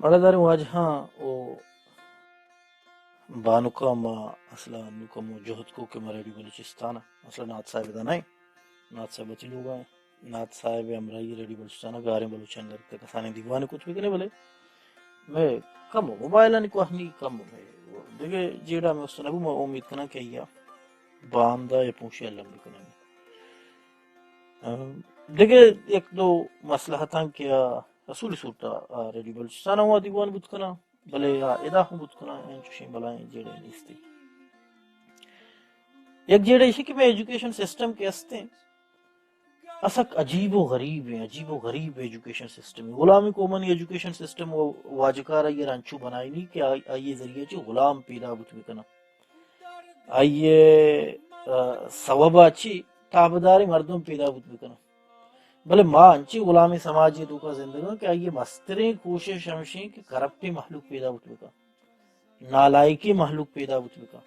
پڑداریں واجہاں و بانکاں، ما اصلا نوں کمو جہد کو کہ ما ریڈیو بلوچستان ء، اصلا نات صاحب ادا نہ ایں، نات صاحب وتی لوگ ء، نات صاحب ء ہمراہی ریڈیو بلوچستان ء گاریں بلوچانی در کسانیں دیوانے کت بکنیں، بلے مئے کمو موبائلانی کوہنی کمو مئے دگہ جیڑہ مئے است نہ بو، ما امید کناں کہ آئی ء باندا یا پونشی الم بکنیں۔ ام، دگہ یک دو مسئلہ اتاں کہ آ اصولی صورت ء آ ریڈیو بلوچستان ء ہم آ دیوان بوت کناں، بلے آ ادا ہم بوت کناں، انچوشیں بلائیں جیڑہ نیستی۔ یک جیڑہ ایشی کہ مئے ایجوکیشن سسٹم کہ استیں، اسک عجیب و غریب ہیں، عجیب و غریب ایجوکیشن سسٹم ہیں۔ غلامی قومانی ایجوکیشن سسٹم و واجکار آئی ء انچو بنائینی کہ آ-، آئی ء ذریعہ چہ غلام پیدا بوت بکناں۔ آئی ء، آ، سوب ء چی تابداریں مردم پیدا بوت بکناں۔ بلے ما انچیں غلامیں سماجے توکا زندگاں کہ آئی ء مستریں کوشش ہمشیں کہ کرپٹیں مہلوک پیدا بوت بکن، نالائکیں مہلوک پیدا بوت بکن،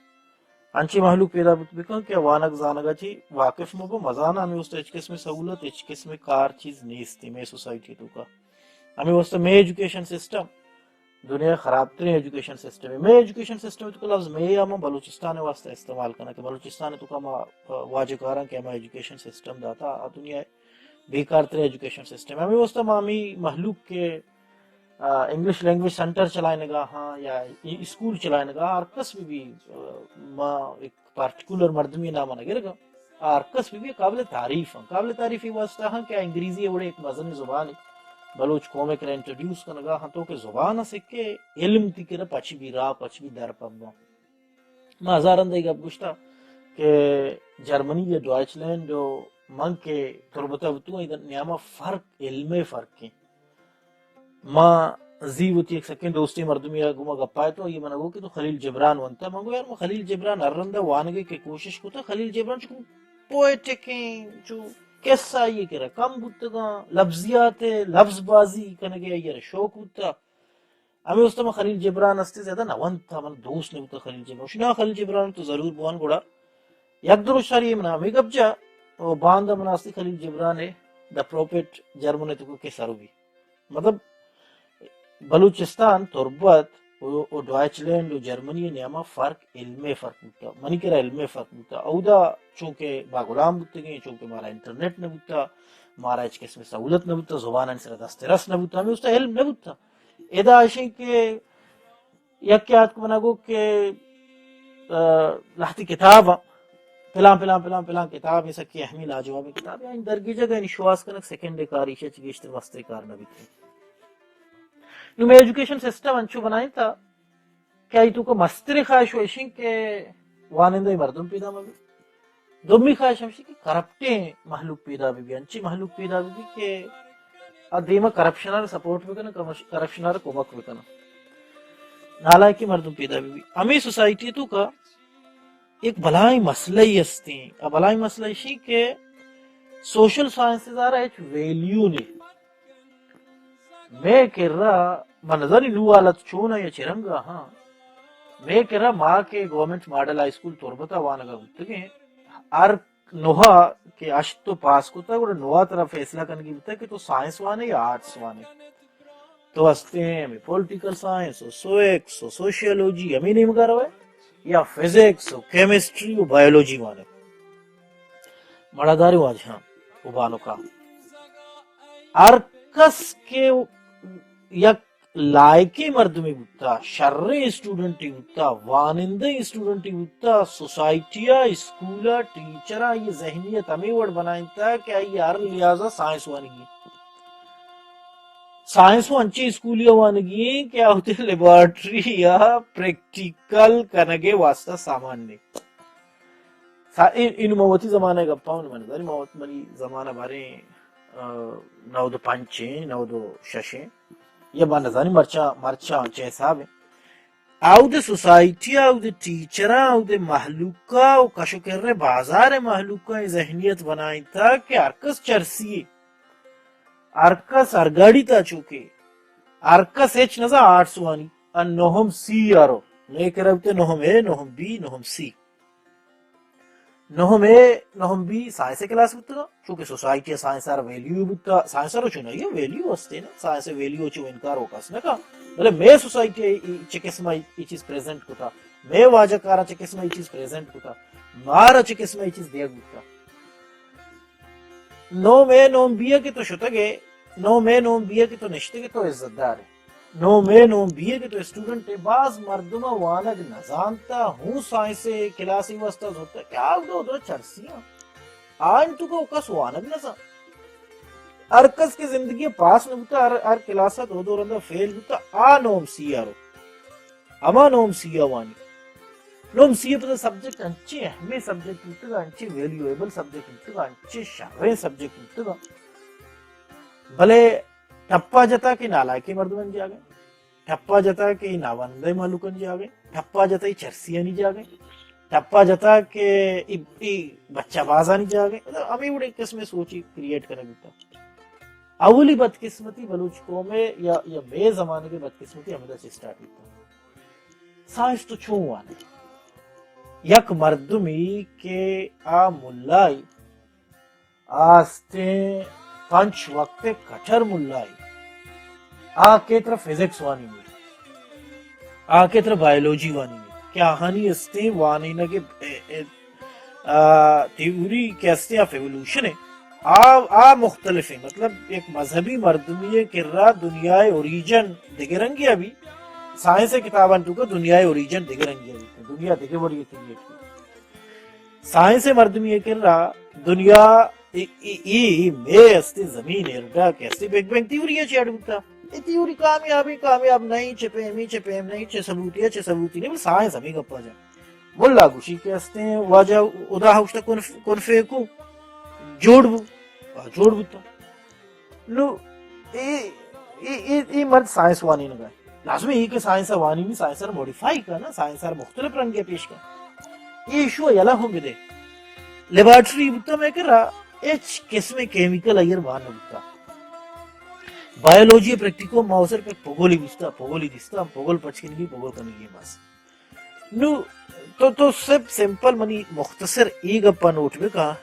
انچیں مہلوک پیدا بوت بکن کہ وانگ زانگ ء چی واقف مہ بہ، مزاناں ہمے واسطہ ہچ قسمیں سہولت، ہچ قسمیں کار چیز نیست مئے سوسائٹی توکا۔ ہمے واسطہ مئے ایجوکیشن سسٹم دنیا ء خراب تریں ایجوکیشن سسٹم ہے۔ مئے ایجوکیشن سسٹم تو لفظ مئے یا من بلوچستان واسطہ استعمال کرنا کہ بلوچستان تو کما واجہ کاراں کہ ہما ایجوکیشن سسٹم داتا آ دنیا ء بیکار تریں ایجوکیشن سسٹم ہے۔ ہمیں واسطہ ما ہمیں مہلوک کے، آ، انگلش لینگویج سینٹر چلائنگا ہاں یا ای-، اسکول چلائنگا ہر کس بھی، بھی، آ، ما ایک پرٹیکولر مردمی نام نہ گرگا، ہر کس بھی، بھی قابل تعریف ہیں۔ قابل تعریف یہ واسطہ ہیں کہ انگریزی وڑے ایک مزن زبان ہے، بلوچ قوم کرا انٹروڈیوس کنگا ہاں تو کہ زبان سکے علم تی کرا پچ بھی راہ پچ بھی در پبا۔ ما ہزاران دئی گپ گوشتا کہ جرمنی یا ڈوائچ لینڈ و من کہ تربت ء بوتوں، اے نیاما فرق، علم ء فرق ہیں۔ ما زی وتی یک سکیں دوستیں مردمی ء گوما گپا اتوں، آئی ء من ء گو کہ تو خلیل جبران ونتا؟ من گو یار، من خلیل جبران ہر رند ء وانگ ء کہ کوشش کتا، خلیل جبران چو پوئٹک ہیں، چو قصہ آئی ء کرا کم بوتگاں، لفظیات ء لفظ بازی کنگ ء آئی ء را شوق بوتا۔ ہمے واسطہ من خلیل جبران ہستے زیادہ نہ ونتا، من دوست نہ بوتا خلیل جبران۔ شنا خلیل جبران تو ضرور بوان گڑا۔ یک دو روچ ساری من ہمے گپ جا، او باندا من ہستے خلیل جبران ہے، دا پروپیٹ جرمن ہے تو کہ سر بھی۔ مطلب، بلوچستان، تربت و، و ڈوائچ لینڈ و جرمنی نیاما فرق، علم فرق بوتا۔ منی کرا علم فرق بوتا۔ اودا چونکہ با غلام بوتگیں، چونکہ مارا انٹرنیٹ نہ بوتا، مارا ہچ قسم سہولت نہ بوتا، زبان سر دسترس نہ بوتا، ہمیں استا علم نہ بوتا۔ ادا اشیں کہ یک یات کو منا گو کہ، آ، لہتی کتاب، پلان، پلان، پلان، پلان کتاب، یہ سکی اہمی لاجواب کتاب، یا ان درگیجگ یعنی شواز کنک سیکنڈ کاری شے چی گیشتر مستری کار نہ بیت۔ نو میں ایجوکیشن سسٹم انچو بنائیں تا کہ آئی تو کو مستری خواہش و اشیں کہ وانندہ مردم پیدا مبی۔ دومی خواہش ہمشی کہ کرپٹیں مہلوک پیدا بہ بی، انچیں مہلوک پیدا بہ بی کہ آ دیما کرپشن ء سپورٹ بہ کنن، کرپشن ء کمک بہ کنن۔ نالائکیں مردم پیدا بہ بی۔ ہمے سوسائٹی تو کا ایک بلائیں مسئلہ ہی ہستیں۔ آ بلائیں مسئلہ ایشی کہ سوشل سائنسز آرا ہچ ویلیو نہیں۔ مئے کرا، من نزانی نو حالت چون یا چرنگا ہاں۔ مئے کرا ما کہ گورنمنٹ ماڈل ہائی اسکول تربت ء وانگا بوتگیں، ہر نوہا کہ ہشت تو پاس کتا، گڑا نوہا ترا فیصلہ کنگی بوتا کہ تو سائنس وانے یا آرٹس وانے۔ تو ہستے ہیں ہمیں پولیٹیکل سائنس و سویکس و سوشیالوجی ہمیں نیمگا روے، یا فزکس و کیمسٹری و بایولوجی وانے۔ مڑاداریں واجہاں و بانکاں۔ ہر کس کہ یک لائقیں مردمے بوتا، شریں اسٹوڈنٹے بوتا، وانندہیں اسٹوڈنٹے بوتا، سوسائٹی ء، اسکول ء، ٹیچر ء، یہ ذہنیت ہمیں وڑ بنائینتا کہ آئی ہر لحاظ ء سائنس وانگی۔ سائنس و انچیں اسکولی ء وانگی ہیں کہ آ وتی لیبارٹری یا پریکٹیکل کنگ ء واسطہ سامان نہیں۔ سا-، این، این ما وتی زمانہ گپا ہوں، من نزانی ما وت منی زمانہ باریں، آ، نود و پنچ ہیں، نود و شش ہیں۔ یا من نزانی مرچاں، مرچاں چہ حساب ہیں۔ آود سوسائٹی، آود ٹیچراں، آود مہلوکا و کش و کر بازار مہلوکا یہ ذہنیت بنائیں تا کہ ہر کس چرسی ہے۔ ہر کس ہر گاڑی تا چوکے۔ ہر کس ہچ نزا آرٹس وانی۔ ان نہم سی آرو۔ میں کربتے نہم اے، نہم بی، نہم سی۔ نہم اے، نہم بی سائنس کلاس بوتگا، چونکہ سوسائٹی سائنس ار ویلیو بوتا، سائنس ار چون اے ویلیو ہستے نا، سائنس ویلیو چو انکار ہو کس نہ کا۔ بلے مے سوسائٹی ای چہ قسم ای چیز پریزنٹ کتا، مے واجہ کارا چہ قسم ای چیز پریزنٹ کتا، مارا چہ قسم ای چیز دیگ بوتا۔ نہم اے، نہم بی کہ تو شتگے، نہم اے، نہم بی کہ تو نشتگے، تو عزت دار ئے۔ نہم اے، نہم بی کہ تو اسٹوڈنٹ ئے، باز مردم وانگ نزانتا، ہوں سائنس کلاسی واسطہ زورتا، کہ آ دو دو چرسیاں۔ آ انتو کو کس وانگ نزان۔ ہر کس کہ زندگی پاس نہ بوتا، ہر، ہر کلاس دو دو رندا فیل بوتا، آ نہم سی آ رو۔ ہما نہم سی آ وانی۔ نہم سی آ پدا سبجیکٹ انچیں اہمیں سبجیکٹ بوتگا، انچیں ویلیویبل سبجیکٹ بوتگا، انچیں شریں سبجیکٹ بوتگا۔ بلے ٹپا جتا کہ نالائکیں مردمانی جاگہ، ٹپا جتا کہ ناوندہ مہلوکانی جاگہ، ٹپا جتا ای چرسیانی جاگہ، ٹپا جتا کہ ای، ای بچہ بازانی جاگہ، مطلب ہمیں وڑیں قسم سوچی کریئیٹ کنگ بوتا۔ اولی بدقسمتی بلوچ قوم یا، یا مے زمانگ بدقسمتی ہمدا چہ اسٹارٹ بوتا۔ سائنس تو چون وانے؟ یک مردمی کہ آ ملائی، آ استیں پنچ وقت کٹر ملائی، آ کہ ترا فزکس وانی، آ کہ ترا بایولوجی وانی، کہ آہانی استیں وانینگ، اے، اے، آ، تھیوری کہ استیں آف ایولوشن ہے، آ، آ مختلف ہیں۔ مطلب، ایک مذہبی مردمی ہے کہ را دنیا اوریجن دگہ رنگی ابھی، سائنس کتاباں تو کا دنیا اوریجن دگہ رنگی ابھی، دنیا دگہ وڑی کریٹ کی۔ سائنس مردمی ہے کہ را دنیا ای، ای، ای، ای مے استے زمین ارڈا کہ استے بگ بینگ تھیوری ہے چیڈ بوتا۔ اے تھیوری کامیابی، کامیاب نہیں، چہ پیمی، چہ پیم نہیں، چہ ثبوتی ہے، چہ ثبوتی نہیں، بس سائنس ہمیں گپا جا۔ ملا گوشی کہ استیں واجہ ادا ہشتا کن، کن فیکو جوڑ بو، آ جوڑ بوتا۔ نو، اے، اے، اے، اے مرد سائنس وانی نگا۔ لازمی اے کہ سائنس وانی نی، سائنس ار موڈیفائی کا نا، سائنس ار مختلف رنگے پیش کا۔ اے ایشو یلا ہم بدے۔ لیبارٹری بوتا میں کرا، اچ قسم کیمیکل ایر وان نہ بوتا۔ بایولوجی پریکٹیکو ما اسر پہ پگولی بوتا، پگولی دیستا، پگول پچ کنگی، پگول کنگی بس۔ نو تو، تو سب سمپل منی مختصر ای گپا نوٹ بکا،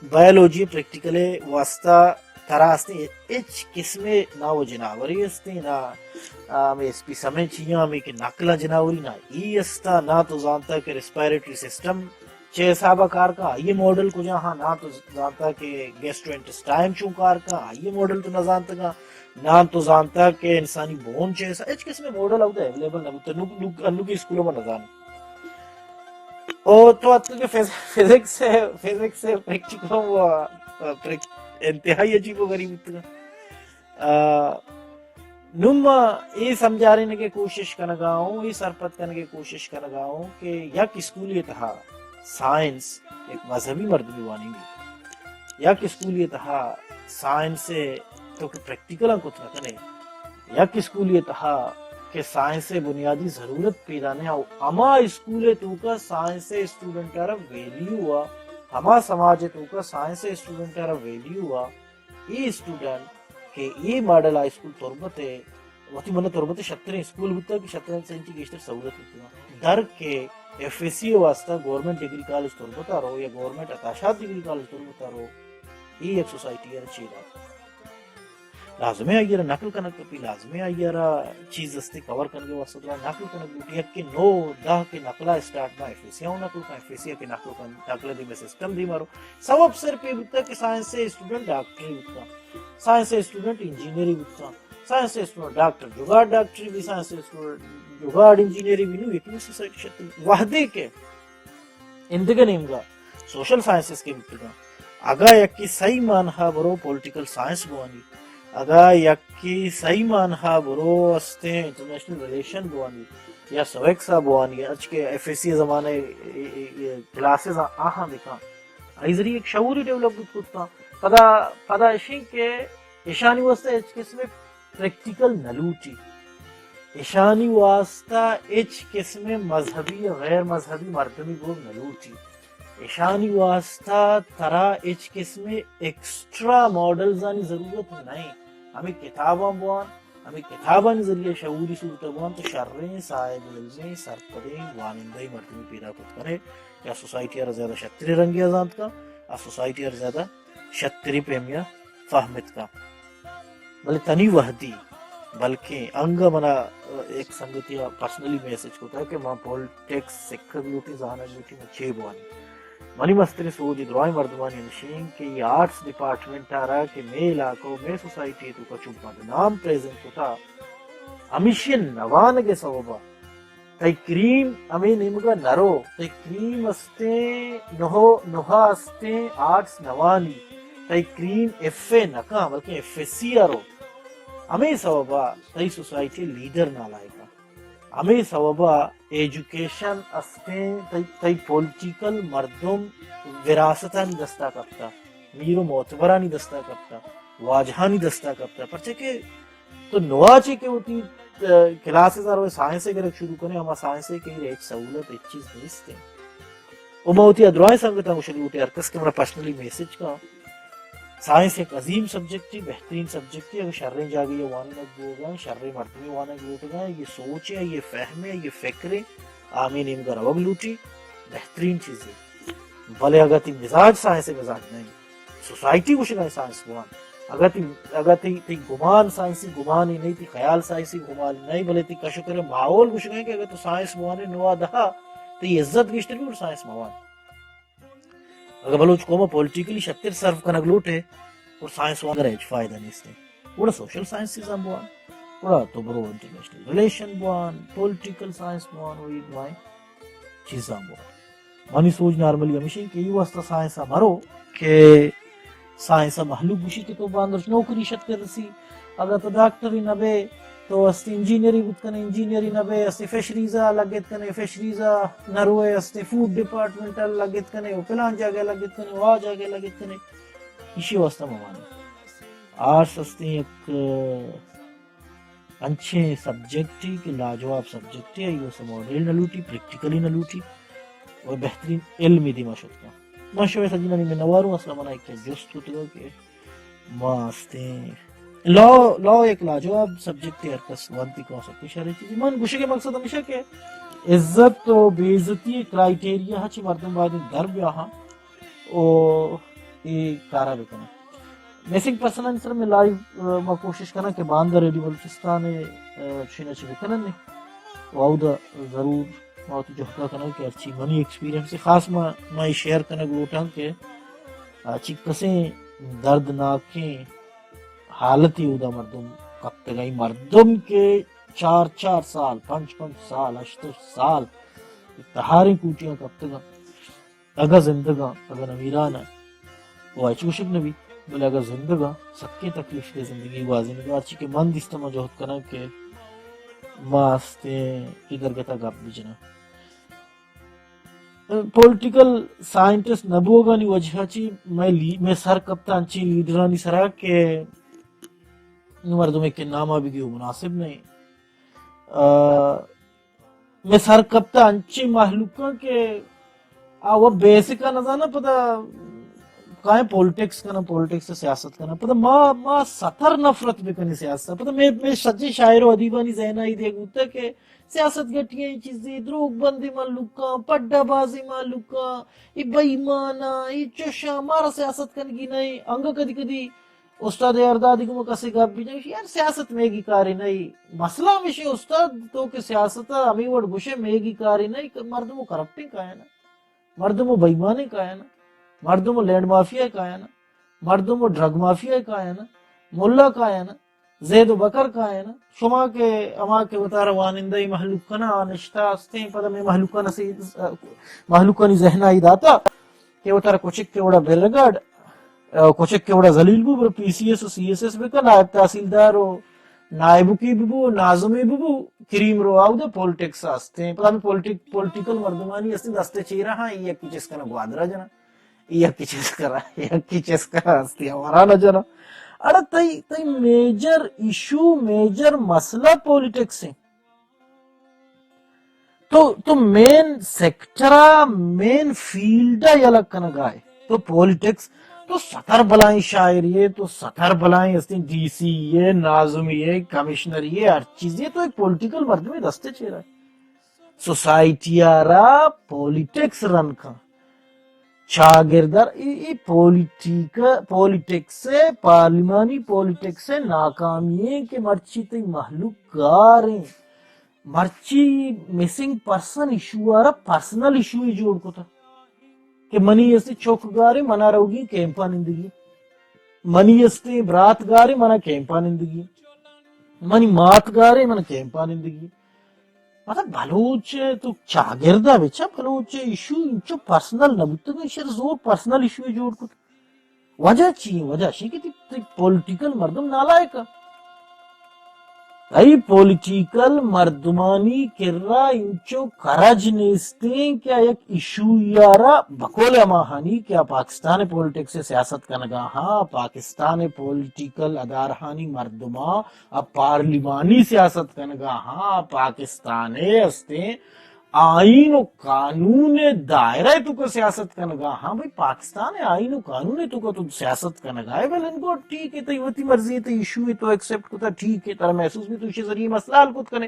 بایولوجی پریکٹیکل واسطہ ترا استیں ہچ قسم نہ و جناوری استیں، نہ، آ، ہمیں اسپیسمن چیاں، ہمیں کہ نقل جناوری نہ ای استا، نہ تو زانتا کہ ریسپائریٹری سسٹم چے حساب کار کا، آئیے ماڈل کجا ہاں، نہ تو زانتا کہ گیسٹرو انٹسٹائن چون کار کا، آئیے ماڈل تو نہ زانتا کا۔ ناں تو زانتا کہ انسانی بون چے سا، ہچ قسم ماڈل اودا اویلیبل نہ بوتا، نو، نو، انو کی اسکولوں ما نہ زانی۔ او تو اتکا کہ فز-، فزکس ہے، فزکس ہے، پریکٹیکل و، آ، پریک-، انتہائی عجیب و غریب بوتا۔ آ، نوں ما اے سمجھارینگ ءِ کوشش کنگا اوں، اے سرپد کنگ ءِ کوشش کنگا اوں کہ یک اسکولے تہا سائنس یک مذہبی مردمے وانینگی، یک اسکولے تہا سائنس ءِ تو کہ پریکٹیکلاں کت نہ کنے، یک اسکولے تہا کہ سائنس ءِ بنیادی ضرورت پیدا نہ، او ہما اسکول ءِ توکا سائنس ءِ اسٹوڈنٹ ءَ را ویلیو ءَ، ہما سماج ءِ توکا سائنس ءِ اسٹوڈنٹ ءَ را ویلیو ءَ، اے اسٹوڈنٹ کہ اے ماڈل ہائی اسکول تربت ءَ، وتی من تربت ءِ شتریں اسکول بوتگ کہ شتریں سنچی گیشتر سہولت بوتگ۔ در کہ ایف ایس سی ءِ واسطہ گورنمنٹ ڈگری کالج تربت ءَ رو یا گورنمنٹ عطا شاد ڈگری کالج تربت ءَ رو، اے یک سوسائٹی ءَ چے دات۔ لازم ہے آئی ءَ را نقل کنگ کپی، لازم ہے آئی ءَ را چیز استے کور کنگ ءِ واسطہ ترا نقل کنگ لوٹی۔ یک کہ نو دہ کہ نقل ءَ اسٹارٹ با ایف ایس سی ءَ نقل کن، ایف ایس سی ءَ کہ نقل کن، نقل ءِ دیما سسٹم دیما رو۔ سبب صرف اے بوتا کہ سائنس ءِ اسٹوڈنٹ ڈاکٹری بوتا، سائنس ءِ اسٹوڈنٹ انجینئری بوتا، سائنس ءِ اسٹوڈنٹ ڈاکٹر جگاڑ ڈاکٹری بی، سائنس ءِ اسٹوڈنٹ جگاڑ انجینئری بی۔ نو یکی سوسائٹی شتی وہدے کہ ایندگہ نیمگا سوشل سائنسز کہ بوتگاں۔ اگاں یکے صحیح مانہا برو پولیٹیکل سائنس بوانی، اگاں یکے صحیح مانہا برو استیں انٹرنیشنل ریلیشن بوانی یا سویکس ءَ بوانی، اچ کہ ایف ایس سی ءِ زمانہ ءِ، ءِ، ءِ، ءِ کلاسز آ-، آہاں بکاں، آئی ذریعہ یک شعوری ڈیولپ بوت کتاں۔ پدا، پدا اشیں کہ اشانی واسطہ ہچ قسم پریکٹیکل نہ لوٹی۔ اشانی واسطہ ہچ قسم مذہبی یا غیر مذہبی مردمی بوگ نہ لوٹی۔ اشانی واسطہ ترا ہچ قسم ایکسٹرا ماڈلزانی ضرورت نہ ایں۔ ہمیں کتاباں بوان، ہمے کتابانی ذریعہ شعوری صورت ءَ بوان تو شریں صاحب علمیں سرپدیں وانندہ مردمے پیدا کت کنے کہ آ سوسائٹی ءَ را زیادہ شتریں رنگے ءَ زانت کن، آ سوسائٹی ءَ را زیادہ شتریں پیمے ءَ فہمت کن۔ بلے تنی وہدی، بلکیں انگہ منا یک سنگتی ءَ پرسنلی میسج کتا کہ من پولیٹکس سکھگ لوٹیں، زانگ لوٹیں، من چے بوانی؟ منی مستریں سوج درائیں مردمانی ہمشیں کہ یہ آرٹس ڈپارٹمنٹ ءَ را کہ مے علاقہ و مے سوسائٹی تو کا چو بدنام پریزنٹ کتا، ہمیشی نوانگ سببا تئی کریم ہمے نیمگا نرو، تئی کریم استیں، نہو، نہا استیں، آرٹس نوانی، تئی کریم ایف اے نکاں، بلکہ ایف ایس سی ءَ رو۔ ہمے سببا تئی سوسائٹی لیڈر نالائکاں۔ ہمے سببا ایجوکیشن استیں، تئی، تئی پولیٹیکل مردم وراثتانی دستا کپتا، میر و معتبرانی دستا کپتا، واجہانی دستا کپتا، پرچہ کہ تو نوا چے کہ وتی، اه، کلاسز ءَ روئے سائنس ءَ گرگ شروع کنے، ہما سائنس ءَ کہ ہچ سہولت، ہچ چیز نیست ہے۔ و ما وتی ادرائیں سنگتاں گوشگ لوٹیں، ہر کس کہ منا پرسنلی میسج کن، سائنس یک عظیم سبجیکٹ ہے، بہترین سبجیکٹ ہے، اگر شریں جاگہ یہ وانگ بوگا، شریں مردمی وانگ لوٹگا، یہ سوچ ہے، یہ فہم ہے، یہ فکر ہے، آمین نیمگا روگ لوٹی، بہترین چیز ہے۔ بلے اگاں تئی مزاج سائنسی مزاج نہ انت، سوسائٹی گوشگ ءَ سائنس بوان۔ اگاں تئی، اگاں تئی، تئی گمان سائنسی گمانے نہ انت، تئی خیال سائنسی گمانے نہ انت، بلے تئی کش ءُ کر ءِ ماحول گوشگ ءَ کہ اگاں تو سائنس بوان ئے نوا دہ ءَ، تئی عزت گیشتر بی گڑا سائنس مہ وان۔ اگاں بلوچ قوم ءَ پولیٹیکلی شتر سرو کنگ لوٹ ئے، گڑا سائنس وان ءَ ہچ فائدہ نیست انت۔ گڑا سوشل سائنسز ہم بوان، گڑا تو برو انٹرنیشنل ریلیشن بوان، پولیٹیکل سائنس بوان، و اے دوائیں چیزاں بوان۔ منی سوچ نارملی ہمیش انت کہ اے واسطہ سائنس ءَ مرو کہ سائنس ءَ مہلوک گوشی کہ تو باندرش نوکری شتر رسی۔ اگاں تو ڈاکٹری نہ بے تو استی انجینئری بوت کنے، انجینئری نہ بے استی فشریز ءَ لگت کنے، فشریز ءَ نہ روئے استی فوڈ ڈپارٹمنٹ ءَ لگت کنے، و پلان جاگہ ءَ لگت کنے، و آ جاگہ ءَ لگت کنے۔ ایشی واسطہ مہ وانیں۔ آرٹس استی یک انچیں سبجیکٹے کہ لاجواب سبجیکٹے، آئی واسطہ ماڈیل نہ لوٹی، پریکٹیکلی نہ لوٹی، و بہترین علمے دیما شت کن۔ من شمئے سجینانی منوار اوں، اصلا منا یک جست کتگا کہ ما استیں لا، لا یک لاجواب سبجیکٹے، ہر کس وانتی کن، سب شریں چیزے۔ من گوشگ ءِ مقصد ہمیش انت کہ عزت و بے عزتی کرائٹیریا ہچ مردم باید در بیاہاں۔ و اے کارا بکناں۔ مسنگ پرسنانی سر میں لائیو، اه، ما کوشش کناں کہ باندہ ریڈیو بلوچستان ءَ، اه، چی نہ چی بکنن نے۔ و اودا ضرور ما وتی جہدا کناں کہ ہرچی منی ایکسپیرینس خاص ما، ما اے شیئر کنگ لوٹاں کہ، اه، چی کسیں دردناکیں حالتی اودا مردم کپتگائی، مردم کہ چار چار سال، پنچ پنچ سال، ہشت ہشت سال تہاریں کوٹیاں کپتگاں۔ اگاں زندگاں، اگاں نمیران ءَ، و ہچ گوشگ نہ بیت، بلے اگاں زندگاں، سکیں تکلیف دہ زندگی گوازینگ ءَ، ہرچی کہ من دیستہ من جہد کناں کہ ما استیں اے درگت ءَ گپ بجناں۔ پولیٹیکل سائنٹسٹ نہ بوگانی وجہ چی مئے لی-، مئے سر کپتہ انچیں لیڈرانی سرا کہ نوں مردمے کہ ناما بگی و مناسب نہیں۔ آ، مئے سر کپتہ انچیں مہلوکاں کہ آ و بیسک ءَ نزاناں پدا کائیں پولیٹکس کناں، پولیٹکس ءَ سیاست کناں۔ پدا ما، ما ستر نفرت بکنیں سیاست ءَ۔ پدا مئے، مئے سجیں شاعر و ادیبانی ذہن ءَ اے دیگ بوتہ کہ سیاست گٹی ایں چیزے، دروگ بندیں مہلوکاں، پڈا بازیں مہلوکاں، اے بے ایماناں، اے چشاں، مارا سیاست کنگی نہ ایں۔ انگہ کدی کدی استاد یاردادی گوما کسے گپ بجن، یار سیاست میگی کارے نہ ایں۔ مسئلہ ہمیش ایں استاد، تو کہ سیاست ءَ ہمے وڑ گوشے میگی کارے نہ ایں، مردم و کرپٹیں کایاں، مردم و بے ایمانیں کایاں، مردم و لینڈ مافیا کایاں، مردم و ڈرگ مافیا کایاں، ملا کایاں، زید و بکر کایاں۔ شما کہ ہما کہ وتارا وانندہ مہلوک کناں، آ نشتہ استیں، پدا مئے مہلوکاں سے، مہلوکانی ذہن ءَ اے داتا کہ وتارا کچک کہ وڑا بلگڑ، کچک کہ وڑا ذلیل بو، برو پی سی ایس و سی ایس ایس بکن، نائب تحصیلدار و نائبکی ببو، ناظمی ببو، کریم رو آودا پولیٹکس استیں۔ پدا ہمے پولیٹک-، پولیٹیکل مردمانی استیں دست چیرا، ہاں، اے یکی چیز کنا گوادرا جنا، اے یکی چیز کرا، یکی چیز کرا استیں ہمارا نہ جنا۔ اڑا تئی، تئی میجر ایشو، میجر مسئلہ پولیٹکس ایں۔ تو، تو مین سیکٹر ءَ، مین فیلڈ ءَ یلہ کنگ ءَ ئے۔ تو پولیٹکس، تو ستر بلائیں شاعری ئے، تو ستر بلائیں استیں ڈی سی ئے، ناظمی ئے، کمشنری ئے، ہر چیزی ئے، تو ایک پولیٹیکل مردمے دستے چیرا ئے۔ سوسائٹی ءَ را پولیٹکس رن کن۔ چاگرد ءَ را اے، اے پولیٹیک، پولیٹکس ءِ، پارلیمانی پولیٹکس ءِ ناکامی ایں کہ مرچی تئی مہلوک گار ایں۔ مرچی مسنگ پرسن ایشو ءَ را پرسنل ایشو ئے جوڑ کتہ کہ منی استے چک گار ایں، منا روگی کیمپا نندگی۔ منی استے برات گار ایں، منا کیمپا نندگی۔ منی مات گار ایں، منا کیمپا نندگی۔ مطلب بلوچ ءِ تو چاگرد ءَ بچا، بلوچ ءِ ایشو انچو پرسنل نہ بوتگ، ایشی ءَ زور پرسنل ایشو ئے جوڑ کت۔ وجہ چی ایں؟ وجہ اشی کہ تئی، تئی پولیٹیکل مردم نالائک اَں۔ تئی پولیٹیکل مردمانی کرا انچو کرج نیستیں کہ آ یک ایشو ءَ را بقول ہماہانی کہ آ پاکستان ءِ پولیٹکس ءِ سیاست کنگا ہاں، پاکستان ءِ پولیٹیکل ادارہانی مردماں آ پارلیمانی سیاست کنگا ہاں، پاکستان ءِ استیں آئین و قانون ءِ دائرہ ءِ توکا سیاست کنگا ہاں۔ بھئی پاکستان ءِ آئین و قانون ءِ توکا تو سیاست کنگا ئے، ویل اینڈ گڈ، ٹھیک ہے، تئی وتی مرضی ہے، تئی ایشو ہے، تو ایکسپٹ کتا، ٹھیک ہے، ترا محسوس بھی تو ایشی ذریعے مسئلہ حل کت کنے۔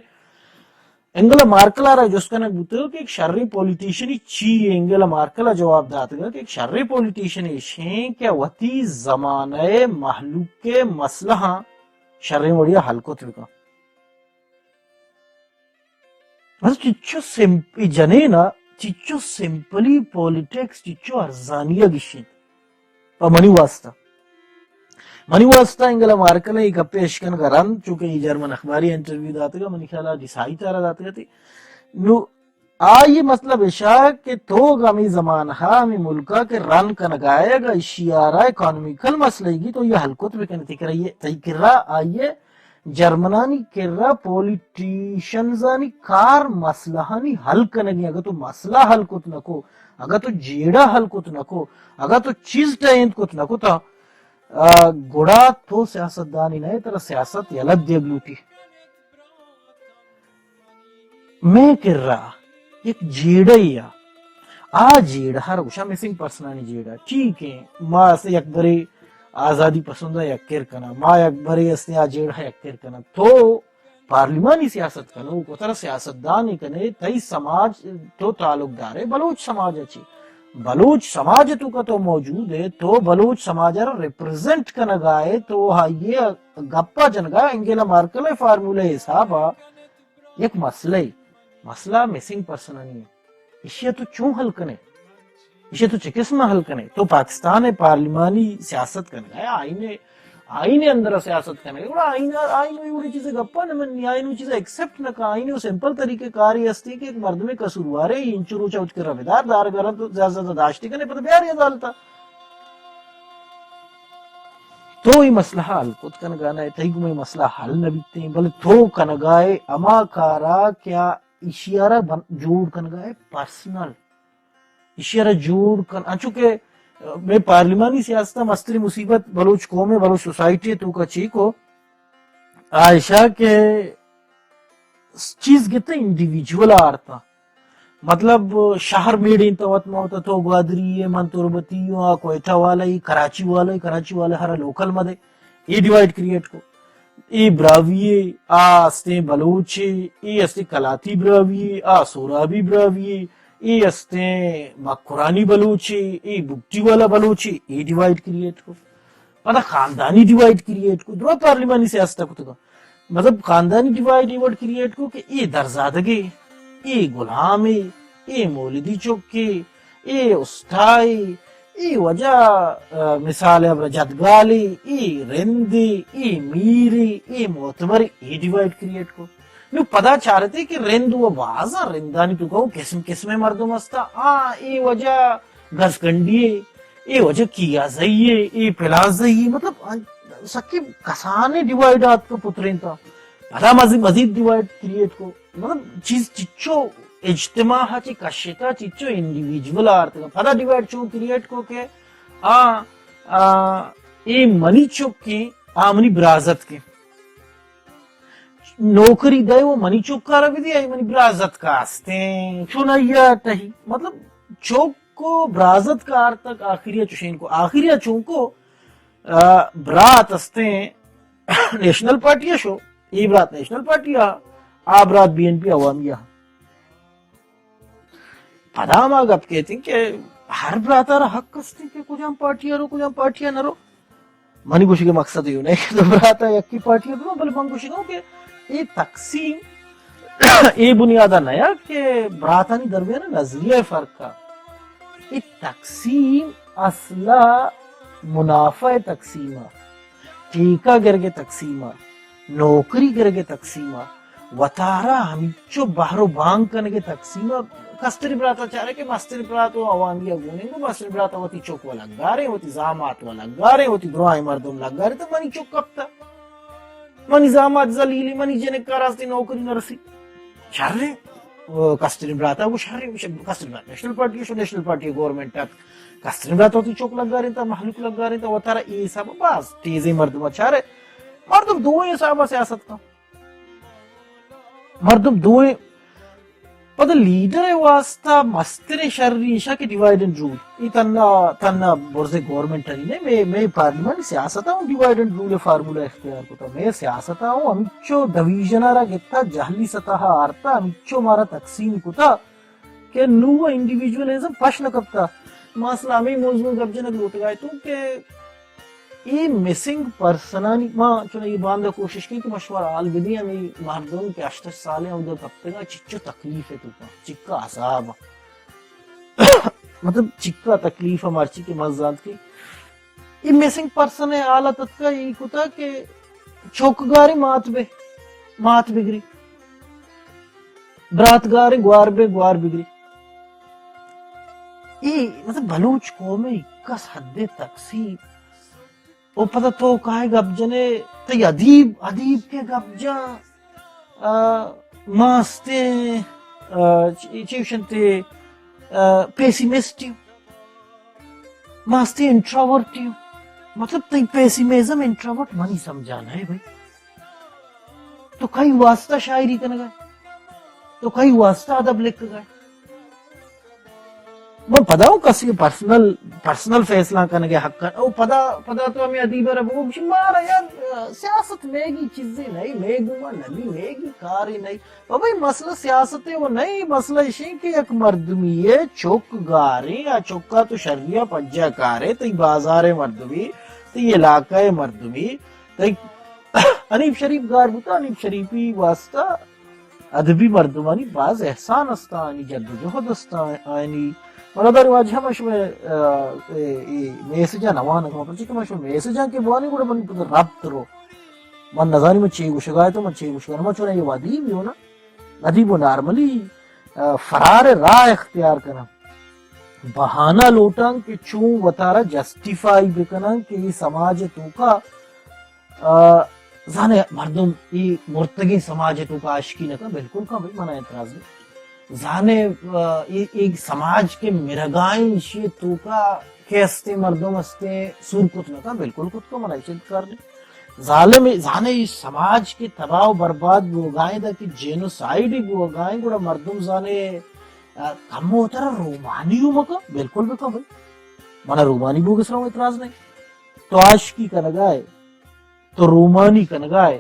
انگلا مارکل ءَ را جست کنگ بوتگ کہ ایک شریں پولیٹیشنی چی ہے؟ انگلا مارکل ءَ جواب داتگ کہ ایک شریں پولیٹیشن ایش ہیں کہ وتی زمانہ ءِ مہلوک ءِ مسئلہ ہاں شریں وڑیا حل کت بکن۔ بس چچو سمپ-، اے جنین ءَ چچو سمپلی پولیٹکس چچو ارزانی ءَ گشینت۔ پہ منی واسطہ، منی واسطہ انگلا مارکل ءِ اے گپے اشکنگ ءَ رند، چونکہ اے جرمن اخباری انٹرویو داتگ ءَ، منی خیال ءَ ڈیسائٹ ءَ را داتگ ءَ تی۔ نو آئی مطلب اشا کہ تو ہمے زمانہ ہمے ملک ءَ کہ رن کنگا ئے، اگا ایشی ءَ را اکانومیکل مسئلہ گی تو یہ حل کت بکنے، تئی کرا یہ، تئی کرا آئی جرمنانی کرا پولیٹیشنزانی کار مسئلہانی حل کنگی۔ اگہ تو مسئلہ حل کت نکو، اگہ تو جیڑہ حل کت نکو، اگہ تو چیز ٹہینت کت نکو تا، آ، گڑا تو سیاستدانی نہ ئے، ترا سیاست یلہ دیگ لوٹی۔ مئے کرا یک جیڑہ یا، آ جیڑہ ہر گوشا مسنگ پرسنانی جیڑہ۔ ٹھیک ہے، ما اسے یک برے آزادی پسند ءَ یک کر کناں، ما یک برے استے آ جیڑہ یک کر کناں۔ تو پارلیمانی سیاست کنوک و ترا سیاستدان کنے، تئی سماج تو تعلق دار ہے بلوچ سماج چی، بلوچ سماج تو کا تو موجود ہے، تو بلوچ سماج را ریپرزینٹ کنگا ہے، تو آئیے گپا جنگا انگیلا مارکل فارمولہ حسابا یک مسئلہ ہے، مسئلہ مسنگ پرسنانی ہے۔ ایشی ءَ تو چون حل کنے؟ ایشی ءَ تو چہ قسم ءَ حل کنے؟ تو پاکستان ءِ پارلیمانی سیاست کنگا ئے، آئین ءِ، آئین ءِ اندر ءَ سیاست کنگا ئے، گڑا آئین ءَ، آئین ءَ اے وڑیں چیزے گپا نہ منی، آئین ءَ چیزا ایکسپٹ نہ کن، آئین ءَ سمپل طریقہ کارے ہستی کہ یک مردمے قصوروارے، انچو روچا ات کرا بدار، دارگا رند زیادہ زیادہ داشتی کنے، پتہ بیاری عدالتا۔ تو اے مسئلہ حل کت کنگا نہ ئے، تئی گوما اے مسئلہ حل نہ بیتیں، بلے تو کنگا ئے ہما کارا کہ آ ایشی ءَ را بن-، جوڑ کنگا ئے پرسنل۔ ایشی ءَ را جوڑ کن، انچو کہ، آ، مئے پارلیمانی سیاست ءِ مستریں مصیبت بلوچ قوم ءِ، بلوچ سوسائٹی ءِ توکا چیکو، آ ایشا کہ چیز گتے انڈیویجول آرتا۔ مطلب، شہر میڑینتا وت ما وتا، تو گوادری ئے، من تربتی اوں، آ کوئٹہ والا ئے، کراچی والا ئے، کراچی والا ہرا لوکل مدے۔ اے ڈیوائیڈ کریئیٹ کو۔ اے براہوئی ئے، آ استیں بلوچ ئے، اے استیں کلاتی براہوئی ئے، آ سورابی براہوئی ئے، اے استیں مکرانی بلوچ ئے، اے بگٹی والا بلوچ ئے، اے ڈیوائیڈ کریئیٹ کو۔ پدا خاندانی ڈیوائیڈ کریئیٹ کو۔ درا پارلیمانی سیاست کتگا۔ مطلب خاندانی ڈیوائیڈ اے وڑ کریئیٹ کو کہ اے درزادگے، اے غلامے، اے مولدی چکے، اے اسٹائے، اے وجہ، آ، مثال ءَ برا جدگالے، اے رندے، اے میرے، اے معتبرے، اے ڈیوائیڈ کریئیٹ کو۔ نو پدا چارتے کہ رند و بازا رندانی توکا و قسم قسم مردم ہستا۔ آ، اے وجہ گزکنڈی ئے، اے وجہ کیازئی ئے، اے پلازئی ئے، مطلب، آ، سکے کسانیں ڈیوائیڈ آتکا پترینتا۔ پدا مزید، مزید ڈیوائیڈ کریئیٹ کو۔ مطلب، چیز چچو اجتماع ءَ چہ کشتا، چچو انڈیویجول آرتگا۔ پدا ڈیوائیڈ چون کریئیٹ کو کہ آ، آ، اے منی چکیں، آ منی برازتکیں۔ نوکری دئے و منی چکا را بدی، آئی منی برازتکا ہستیں۔ چون آئی ءَ ٹہی۔ مطلب، چک کو، برازت کار تک آخری چوشین کو، آخری چون کو، آ، برات استیں نیشنل پارٹی شو، ای برات نیشنل پارٹی، آ برات بی این پی عوامی۔ پدا ما گپ کیتیں کہ ہر براتارا حق استیں کہ کجام پارٹی رو، کجام پارٹی نہ رو۔ منی گوشگ مقصد یوں نہیں کہ دو براتا یکی پارٹی ببا، بلے من گوشگاں کہ اے تقسیم اے بنیادا نیا کہ براتانی درمیان نظریہ فرق کا۔ اے تقسیم اصلا منافع تقسیم، ٹیکہ گرگ تقسیم، نوکری گرگ تقسیم، وتارا ہمینچو بہر و بانگ کنگے تقسیم۔ کستری براتا چارے کہ مستری برات و عوامی گونیں گو، مستری براتا وتی چک و لگاریں، وتی زامات و لگاریں، وتی درائیں مردم لگاریں، تو منی چک کپتا، منی زامات ذلیلی، منی جنک کاراستی نوکری نرسی۔ شریں، و کستری براتا گو شریں، ش-، کستری برات نیشنل پارٹی شو، نیشنل پارٹی گورنمنٹ ات، کستری براتا وتی چک لگاریں، تا مخلوق لگاریں، تا وتارا اے حساب باز تیزیں مردم چارے، مردم دو حساب سیاست کا۔ مردم دوئیں پدا لیڈر ء واسطہ مستریں شر ایشا کہ ڈیوائیڈ اینڈ رول۔ ای تنا، تنا برز گورنمنٹ انی نے، مے، مے پارلیمانی سیاست ہوں ڈیوائیڈ اینڈ رول فارمولا اختیار کتا۔ مے سیاست ہوں ہمچو ڈویژن را گتا، جہلی سطح آرتا، ہمچو مارا تقسیم کتا کہ نو انڈیویجولزم پش نہ کپتا۔ ما اصل ہمیں موضوع گپ جنگ لوٹگائے تو کہ اے مسنگ پرسنانی، ما چون اے باندا کوشش کیں کہ ما شمارا حال بدیں، ہمے مردم کہ ہشت ہشت سالیں اودا کپتگا، چچو تکلیف ہے تو کا، چکا عذاب۔ مطلب چکا تکلیف ہے، مرچی کہ ما زانت کہ اے مسنگ پرسن ہے حالت اتکا، اے کتا کہ چوک گارے مات بے، مات بگری، برات گارے گوار بے، گوار بگری۔ اے مطلب بلوچ قوم ہے کس حد تقسیم او پدا تو کائے گپ جنے، تئی ادیب، ادیب کے گپ جاں، آ، ماستے، آ، چ-، چیوشنتے، آ، پیسیمسٹیو، ماستے انٹروورٹیو۔ مطلب تئی پیسیمزم انٹروورٹ منی سمجھانا ہے بھائی۔ تو کئی واسطہ شاعری کنگا ہے؟ تو کئی واسطہ ادب لکھگا ہے؟ من پدا اوں کسی پرسنل، پرسنل فیصلہ کنگے حق کن۔ او پدا، پدا تو ہمیں ادیب را بگو، گوشی، مارا یار، سیاست میگی چیزے نہیں، میگو ما نبی، میگی کاری نہیں۔ بابا، یہ مسئلہ سیاست ہے، وہ نہیں۔ مسئلہ اشی کہ یک مردمی ہے، چک گاریں یا چکا تو شریا پجا کارے، تئی بازار مردمی، تئی علاقہ مردمی، تئی حنیف شریف گار بوتا، حنیف شریفی واسطہ ادبی مردمانی باز احسان است، آنی جد و جہد است، آنی منا داری واجہ من شمئے، آ، اے، اے میسجاں نوانگ، پرچہ کہ من شمئے میسجاں کہ بوانی گڑا من پدا ربط رو۔ من نزانی من چے گوشگا ہے تو من چے گوشگا، من چون یہ ودی بھی ہوں نا، ادیب و نارملی، آ، فرار راہ اختیار کناں۔ بہانہ لوٹاں کہ چون وتارا جسٹیفائی بکناں کہ یہ سماج توکا آ، زانے مردم ای مرتگیں سماج ء توکا عاشقی نہ کن، بالکل کن بھئی، منا اعتراض نہیں۔ زانے، آ، ای، ای سماج کے مرگائیں شی توکا کہ استیں مردم استیں سور کت نہ کن، بالکل کت کن، منا ہچ انکار نہیں۔ ظالم، زانے ای سماج کے تباہ و برباد بوگائیں دا کہ جینوسائیڈ ہی بوگائیں، گڑا مردم زانے، آ، کم ہوتا رومانی ہو مکن، بالکل بکن بھئی۔ منا رومانی بوگ سرا اعتراض نہیں۔ تو عاشقی کنگائے، تو رومانی کنگا ہے،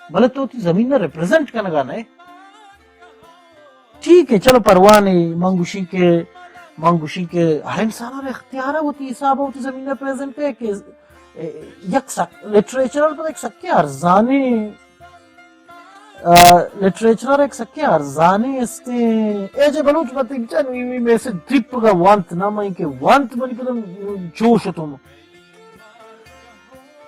بلے تو وتی زمین ء ریپریزنٹ کنگا نہ ہے۔ ٹھیک ہے، چلو پرواہ نہیں، من گوشی کہ، من گوشی کہ ہر انسان ء اختیار ہے وتی حساب ء وتی زمین ء پریزنٹ ہے کہ، اے، یک سک-، لٹریچر ء یک سکے ارزانے، آ، لٹریچر ء یک سکے ارزانے استے۔ اے جے بلوچ بتی بچا نوی میسج ٹرپ کا وانت نہ، میں کہ وانت منی پتہ چوش تو۔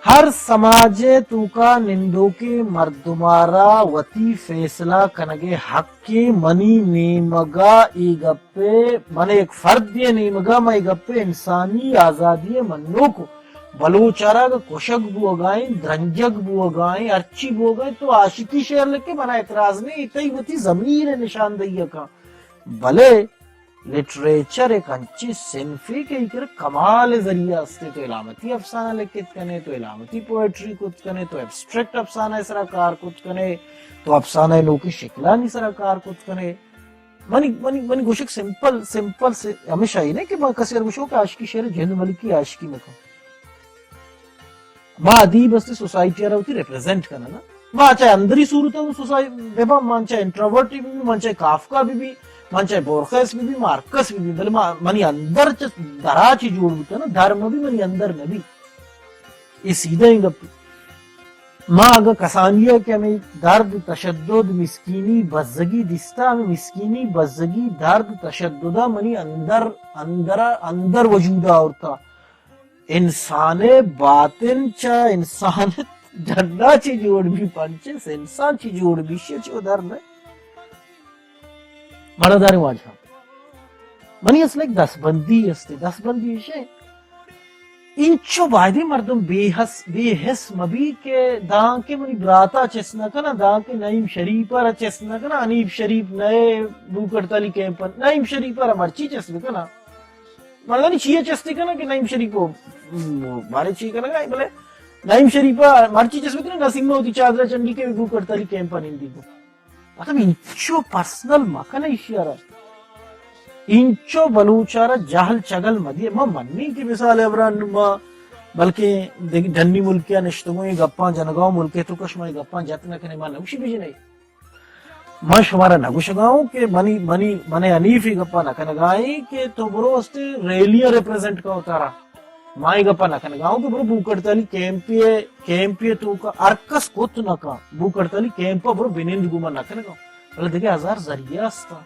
ہر سماج ء توکا نندوکیں مردمارا وتی فیصلہ کنگے حق ء، منی نیمگا اے گپ ء، من ایک فرد ء نیمگا من اے گپ ء انسانی آزادی ء منوک، بلوچ ء را اگہ کشگ بوگائیں، درنجگ بوگائیں، ہرچی بوگائیں تو عاشقی شعر لکھے منا اعتراض نہیں، تئی وتی ضمیر ء نشاندہی ء کن۔ بلے لٹریچر ایک انچیں صنفے کہ ای کر کمال ذریعہ استے، تو علامتی افسانہ لکھت کنے، تو علامتی پوئٹری کت کنے، تو ایبسٹریکٹ افسانہ سرا کار کت کنے، تو افسانہ نوکی شکلانی سرا کار کت کنے۔ منی، منی، منی گوشگ سمپل، سمپل سے ہمیشہ ہی نہیں کہ من کسی ار گوشوں کہ عاشقی شعر جند ملکی عاشقی نہ کن۔ ما ادیب است سوسائٹی ء را وتی ریپریزنٹ کناں نا۔ ما چاہے اندری صورت ء سوسائی بہ باں، من چاہے انٹروورٹ بہ بی، من چاہے کافکا بہ بی، من چاہے بورخیس بہ بی، مارکس بہ بی، بلے ما، منی اندر چہ درا چی جوڑ بوتا نا، در مہ بی، منی اندر نہ بی۔ اے سیدھا ایں گپ۔ ما اگہ کسانی ء کہ ہمے درد، تشدد، مسکینی، بزگی دیستا، ہمے مسکینی، بزگی، درد، تشدد ء منی اندر، اندر، اندر وجود ء آورتا۔ انسان ء باطن چہ انسان ء ڈنا چی جوڑ بی، پنچ انسان چی جوڑ بی، شی چو در نہ۔ مڑا داریں واجہ۔ منی اصل ایک دستبندی است، دستبندی ایش ہے۔ انچو بایدیں مردم بے حس، بے حس مبی کہ داں کہ منی براتا چست نہ کناں، داں کہ نعیم شریف ء را چست نہ کناں، حنیف شریف نئے بوک ہڑتالی کیمپ ء، نعیم شریف ء را مرچی چست بکناں۔ مردانی چیئے چستی کناں کہ نعیم شریف ء بارے چی کنگا، بلے نعیم شریف ء مرچی چست بکناں، نسیم ء وتی چادر ء چنڈی کہ بوک ہڑتالی کیمپ ء نندی گو۔ مطلب، انچو پرسنل مکن ایشی ء را۔ انچو بلوچ ء را جہل چگل مدیے۔ ما منی کہ مثال ء بران ما بلکہ دگ-، ڈنی ملک ء نشتگوں، اے گپاں جنگا، ملک ء تو کش ما اے گپاں جت نہ کنے، ما نوشی بجنے۔ ما شمارا نگوشگا ہوں کہ منی، منی، منے حنیف اے گپا نہ کنگا ایں کہ تو برو استے ریلی ء ریپریزنٹ کا اتارا۔ ما اے گپا نہ کنگا ہوں کہ برو بوک ہڑتالی کیمپی ء، کیمپی ء توکا ہر کس کت نہ کن، بوک ہڑتالی کیمپ ء برو بنند گوما نہ کنگا ہوں۔ بلے دگہ ہزار ذریعہ استا،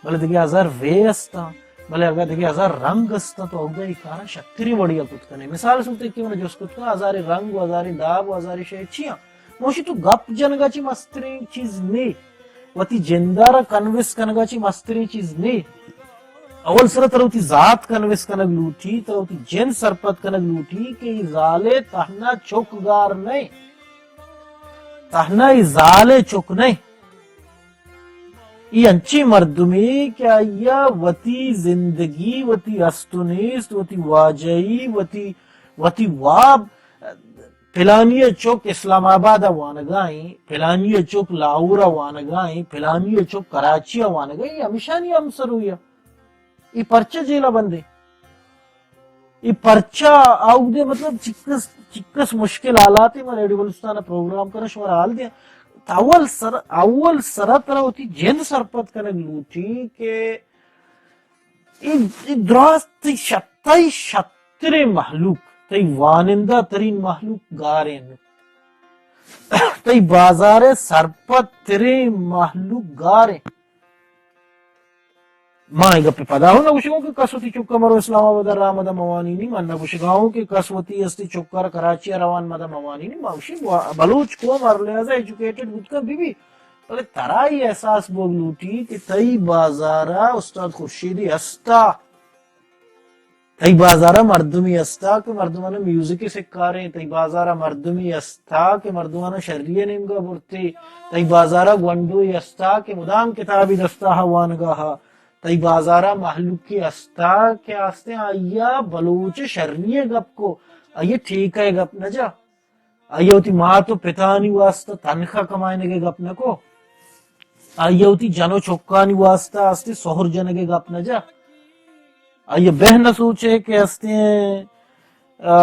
بلے دگہ ہزار وے استا، بلے اگہ دگہ ہزار رنگ استا تو اودا اے کارا شتری وڑیا کت کنے۔ مثال صورت کہ من جست کت کن ہزار رنگ و ہزار داب و ہزار شے چیاں؟ موشی تو گپ جنگا چی مستریں چیز نے، وتی جندارا کنوینس کنگا چی مستریں چیز نے۔ اول سرا ترا وتی ذات کنوینس کنگ لوٹی، ترا وتی جند سرپد کنگ لوٹی کہ اے زالے تہنا چک گار نئے، تہنا اے زالے چک نئے۔ اے انچیں مردمے کہ آئیا وتی زندگی، وتی است و نیست، وتی واجہی، وتی، وتی واب، پلانی ء چک اسلام آباد ء وانگا ایں، پلانی ء چک لاہور ء وانگا ایں، پلانی ء چک کراچی ء وانگا ایں، اے ہمیشانی ہمسروئی ء۔ اے پرچہ جیل ء بندے؟ اے پرچہ آؤدے مطلب چکس، چکس مشکل حالاتے؟ من ریڈیو بلوچستان ء پروگرام کناں، شمارا حال دیاں۔ اول سر، اول سرا ترا وتی جند سرپد کنگ لوٹی کہ اے، اے دراست تئی شت، تئی شتریں مہلوک، تئی وانندہ ترین مہلوک گاریں۔ تئی بازار ء سرپد تریں مہلوک گاریں۔ ما اے گپ پدا ہوں نہ گوشگوں کہ کس وتی چکا مرو اسلام آباد ء راہ مدہ موانینی، من نہ گوشگاؤں کہ کس وتی استی چکا را کراچی ء روان مدہ موانینی، ما گوشی وا-، بلوچ قوم ہر لحاظ ء ایجوکیٹڈ بوت کن بی بی۔ بلے ترا اے احساس بوگ لوٹی کہ تئی بازارا استاد خورشیدی ہستا، تئی بازارا مردمی ہستا کہ مردمانا میوزک سکاریں، تئی بازارا مردمی ہستا کہ مردمانا شری نیمگا برتے، تئی بازارا گونڈوی ہستا کہ مدام کتابی دستا ہا وانگا ہا، تئی بازارا مہلوکی ہستا کہ آستیں آئیا بلوچ شری گپ کو، آئیا ٹھیکہ گپ نہ جا۔ آئی ء وتی مات و پتانی واسطہ تنخواہ کمائینگ ء گپ نہ کو، آئی ء وتی جن و چکانی واسطہ استے سہر جنگ ء گپ نہ جا، آئی ء بہ نہ سوچے کہ استے، آ،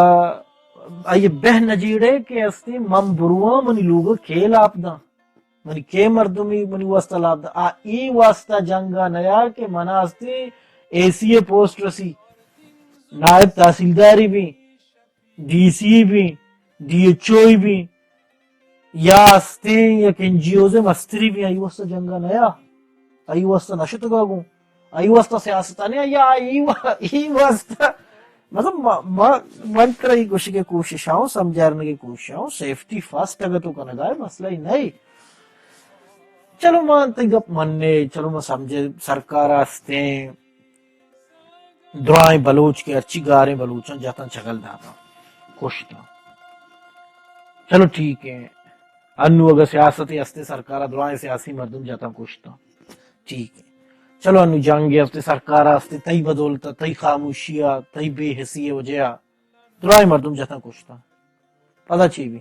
آئی ء بہ نہ جیڑے کہ استے من برواں منی لوگ ء کے لاپ داں، منی کے مردمی منی واسطہ لاپ داں۔ آ اے واسطہ جنگ ء نیا کہ منا استے اے سی ء پوسٹ رسی، نائب تحصیلداری بی، ڈی سی بی، ڈی ایچ او بی، یا استیں یک این جی اوز مستری بی، آئی واسطہ جنگا نیا، آئی واسطہ نشتگا گوں، آئی واسطہ سیاست نیا، یا آئی وا-، آئی واسطہ، مطلب، ما، ما، من ترا ای گوشگے کوشش آؤں، سمجھارنگے کوشش آؤں، سیفٹی فرسٹ اگر تو کنگا ہے، مسئلہ ہی نہیں۔ چلو ما تئی گپ مننے، چلو ما سمجھے سرکار استیں، درائیں بلوچ کہ ہرچی گاریں بلوچاں جتاں چگل داتاں، کشتاں۔ چلو ٹھیک ہے، انو اگر سیاستے ہستے سرکار درائیں سیاسی مردم جتاں کشتاں، ٹھیک ہے۔ چلو انو جنگ ہستے سرکار ہستے، تئی بدولت، تئی خاموشی، تئی بے حسی وجہ درائیں مردم جتاں کشتاں۔ پدا چی بی؟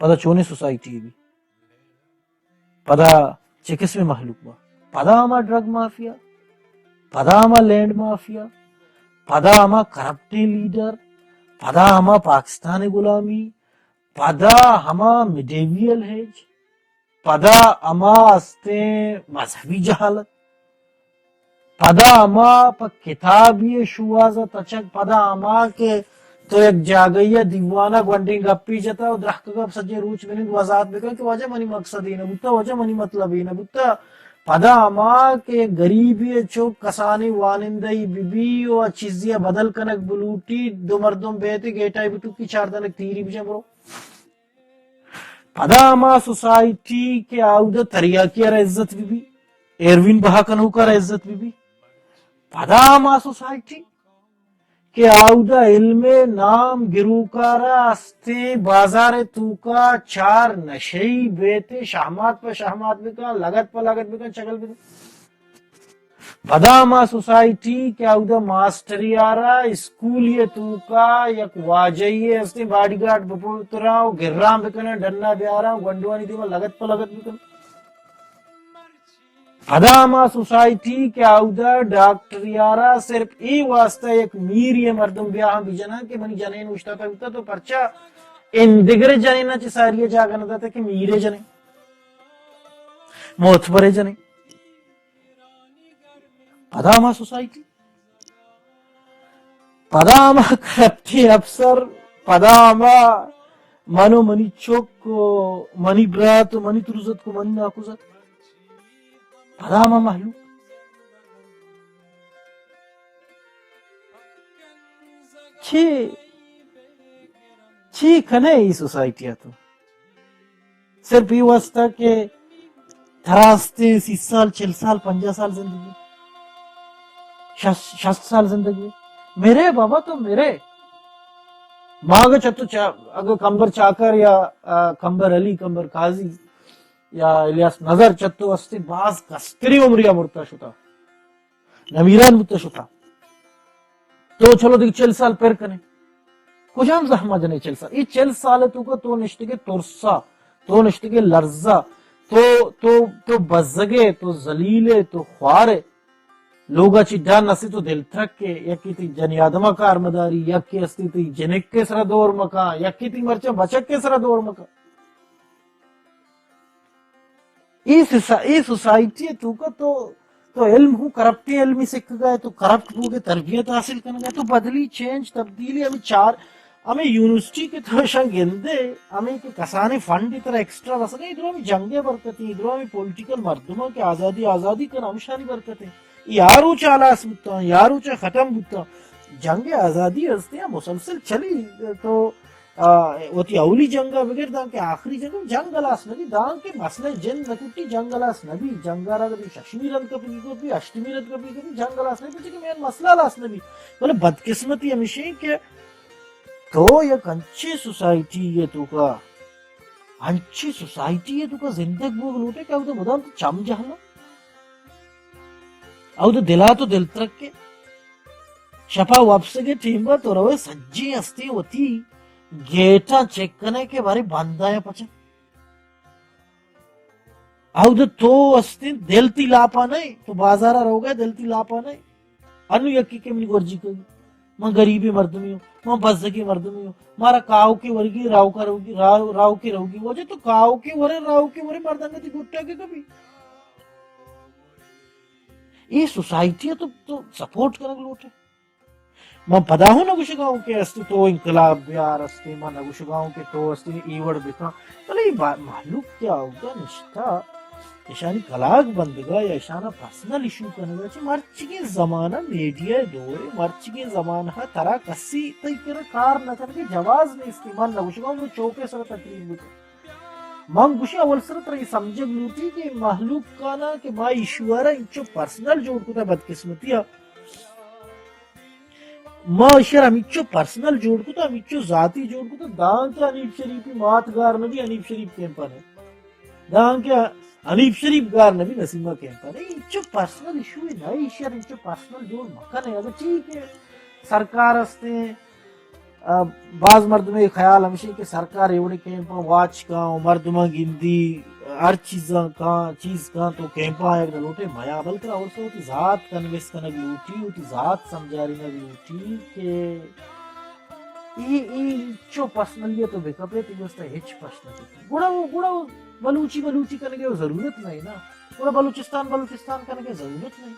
پدا چونیں سوسائٹی بی؟ پدا چہ قسم مہلوک با؟ پدا ہما ڈرگ مافیا، پدا ہما لینڈ مافیا، پدا ہما کرپٹیں لیڈر، پدا ہما پاکستان غلامی، پدا ہما میڈیویل ایج، پدا ہما استیں مذہبی جہالت، پدا ہما پہ کتابی شوہاز ء تچگ، پدا ہما کہ تو یک جاگہی ء دیوان ء گونڈیں گپے جتا و درہکگ ء سجیں روچ بنند وضاحت بکن کہ واجہ منی مقصد اے نہ بوتا، واجہ منی مطلب اے نہ بوتا۔ پدا ہما کہ گریبی ء چک کسانیں وانندہ ای بہ بی و چیزی ء بدل کنگ بلوٹی، دو مردم بیت گیٹائی بٹوکی چار دنک تیری بجن برو۔ پدا ہما سوسائٹی کہ آودا تریاکی ء را عزت بہ بی، ہیروئن بہا کنوک ء را عزت بہ بی۔ پدا ہما سوسائٹی کہ آودا علم نام گروکارا استیں بازار توکا چار نشئی بیت، شہمات پہ شہمات بکن، لگت پہ لگت بکن، چگل بکن۔ پدا ہما سوسائٹی کہ اودا ماسٹری آرا اسکولی توکا یک واجہی استیں باڈی گارڈ بپترا و گران بکنن، ڈنا بیارا، گونڈوانی دیما لگت پہ لگت بکن۔ پدا ہما سوسائٹی کہ اودا ڈاکٹری آرا صرف اے واسطہ یک میری مردم بیا ہم بجنن کہ منی جنین اوشتاتا بوتا تو پرچا اندگرے جنین چہ ساری جاگہ نہ داتا کہ میرے جنین، معتبرے جنین۔ پدا ہما سوسائٹی، پدا ہما کرپٹیں افسر، پدا ہما من و منی چک و منی برات و منی تروزتک و منی ناکوزتک، پدا ہما مہلوک۔ چی، چی کنے ای سوسائٹی ء تو؟ صرف اے واسطہ کہ ترا استیں سی سال، چل سال، پنجاہ سال زندگی، شصت، شصت سال زندگی۔ میرے بابا تو میرے۔ ما اگر چتو چا-، اگر کمبر چاکر یا، آ، کمبر علی، کمبر قاضی یا الیاس نظر چتو استیں باز کستری عمری مرتا شتا۔ نمیران بوتا شتا۔ تو چلو دیگہ چل سال پر کنے۔ کجام زحمہ جنے چل سال؟ اے چل سال تو کو تو نشتگے ترسا، تو نشتگے لرزا، تو، تو، تو بزگے، تو ذلیلے، تو خوارے۔ لوگا چی ڈن اسے تو دل ترکے، یکی تی جنی آدما کار مداری، یکی استی تی جنک کے سرا دور مکان، یکی تی مرچا بچک کے سرا دور مکان۔ اے سسا-، اے سوسائٹی ء توکا تو، تو علم ہوں کرپٹیں علمی سکھگا ہے، تو کرپٹ بوگے تربیت حاصل کنگا ہے، تو بدلی، چینج، تبدیلی، ہمیں چار، ہمیں یونیورسٹی کے تو شان گندے، ہمیں کہ کسانیں فنڈ ترا ایکسٹرا رسگا، ادھر ہمیں جنگ برکتی، ادھر ہمیں پولیٹیکل مردماں کہ آزادی، آزادی کن ہمشانی برکت ہے۔ یا روچ آلاس بوتا، یا روچ ختم بوتا۔ جنگ آزادی ہستے مسلسل چلی تو آ، وتی اولی جنگ ء بگر دانکہ آخری جنگ، جنگ ہلاس نہ بی، دانکہ مسئلہ جند نہ کٹی، جنگ ہلاس نہ بی، جنگ ء را کدی ششمی رند کپگی کپی، ہشتمی رند کپگی کپی، جنگ ہلاس نہ بی، پرچہ کہ مین مسئلہ ہلاس نہ بی۔ بلے بدقسمتی ہمیش انت کہ تو یک انچیں سوسائٹی ء توکا، انچیں سوسائٹی ء توکا زندگ بوگ لوٹے کہ اودا مدام تو چم جہلا۔ اود دلا تو دل ترکے۔ شپا وپسگے ٹیمبا تو روئے سجیں ہستیں وتی گیٹاں چیک کنے کہ بارے بندا یا پچا۔ اود تو ہستیں دل تی لاپا نہیں، تو بازارا روگے دل تی لاپا نہیں۔ انو یکی کہ منی گرجی کئی۔ من غریبیں مردمے ہوں، من بزگیں مردمے ہوں، مارا کاہوکے ورگی، راہوکا روگی، راہ-، راہوکے روگی۔ واجہ تو کاہوکے ورے، راہوکے ورے، مردنگا تی گٹا کے کبھی۔ اے سوسائٹی ء تو، تو سپورٹ کنگ لوٹے۔ من پدا ہوں نہ گوشگا ہوں کہ است تو انقلاب بیار استے، من نہ گوشگا ہوں کہ تو استے ای وڑ بکن۔ بلے اے با-، مہلوک کہ آوگا نشتہ، اشانی کلاگ بندگا یا اشانا پرسنل ایشو کنگا، چہ مرچگیں زمانہ میڈیا دورے، مرچگیں زمانہ ترا کسی تئی کرا کار نہ کنگے جواز نیست۔ من نہ گوشگا ہوں چوکے سر تقریر بکن۔ من گوشی اول سر ترا اے سمجھگ لوٹی کہ مہلوک کانا کہ ما ایشو ء را انچو پرسنل جوڑ کتا بدقسمتی ء۔ ما ایشی ء را ہمینچو پرسنل جوڑ کتا، ہمینچو ذاتی جوڑ کتا، دانکہ حنیف شریفی مات گار نبی، حنیف شریف کیمپا نہ۔ دانکہ حنیف شریف گار نبی، نسیمہ کیمپا نہ۔ انچو پرسنل ایشو نہ، ایشی ء را انچو پرسنل جوڑ مکنے۔ اگر ٹھیک ہے، سرکار ہستے، آ، باز مردمے خیال ہمیشی کہ سرکار ایوڑے کیمپاں واچ کاں و مردماں گندی، ہر چیزاں کاں، چیز کاں تو کیمپاں آیگ نہ لوٹے، میا بلکہ اور سے وتی ذات کنویس کنگ لوٹی، وتی ذات سمجھارینگ لوٹی کہ ای، ای چو پرسنلی تو بکپے، تی واسطہ ہچ پرشن نہ کپی۔ گڑا وہ، گڑا وہ بلوچی، بلوچی کنگے وہ ضرورت نہیں نا۔ گڑا بلوچستان، بلوچستان کنگے ضرورت نہیں۔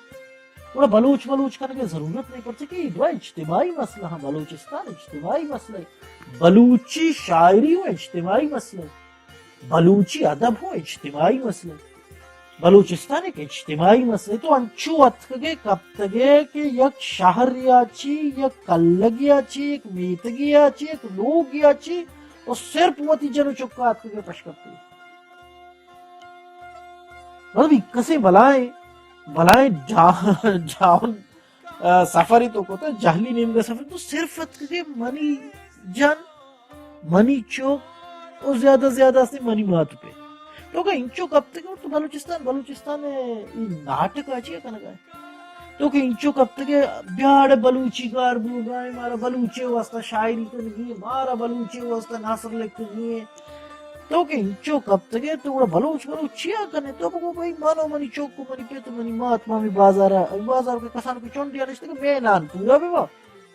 گڑا بلوچ بلوچ کنگے ضرورت نہیں، پرچہ کہ اے دو اجتماعی مسئلہ ہاں، بلوچستان اجتماعی مسئلہ ہے، بلوچی شاعری ہوں اجتماعی مسئلہ ہے، بلوچی ادب ہوں اجتماعی مسئلہ ہے، بلوچستان ایک اجتماعی مسئلہ ہے۔ تو انچو اتکگے کپتگے کہ یک شہر یا چی، یک کلگ یا چی، یک میتگی یا چی، یک لوگ یا چی، و صرف وتی جن و چکا اتکگے پشکپتگے۔ مطلب، یک کسے بلائیں، بلائیں ڈا-، ڈاؤن، آ، سفری تو کتا، جہلی نیمگا سفر تو صرف اتکگے منی جن، منی چوک، او زیادہ زیادہ استے منی مات پہ۔ تو کہ انچو کپتگے تو بلوچستان، بلوچستان ای ناٹک آ چیا کنگا ہے؟ تو کہ انچو کپتگے، بیاڑ بلوچی گار بوگا ہے، مارا بلوچے واسطہ شاعری کنگی ہے، مارا بلوچے واسطہ نثر لکھگی ہے۔ تو کہ انچو کپتگے، تو گڑا بلوچ، بلوچ چیا کنے؟ تو بگو بھئی، من و منی چوک و منی پت و منی مات، ما ہمے بازارا، ہمے بازار کے کسان کے چونڈیا نشتگے، مے نان پورا ببا،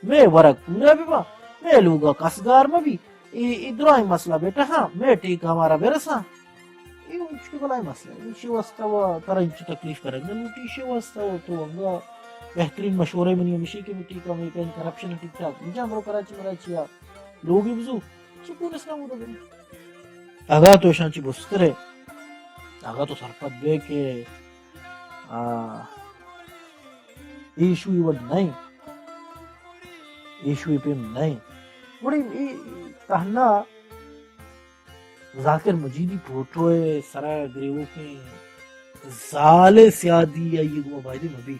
مے ورگ پورا ببا، مے لوگا کس گار مبی۔ اے، اے درائیں مسئلہ بیٹا ہاں، مے ٹیکا مارا برساں۔ اے انچو بلائیں مسئلہ ہے۔ ایشی واسطہ و ترا انچو تکلیف کنگ نہ لوٹی، ایشی واسطہ و تو انگا بہترین مشورہ منی ہمیشی کہ مٹی کا میکن کرپشن ٹھیک ٹھاک۔ انجا برو کراچی مراچی آ لوگی بزو، سکون اسلام ہوتا بنی۔ اگا تو شان چی بسترے، اگا تو سرپد بے کہ، آ، ایشوی وڈ نہیں، ایشوی پیم نہیں۔ گڑا اے تہنا ذاکر مجیدی فوٹو ء سرا گریوکیں زال ء سیادی آئی ء گوما بایدے مبی۔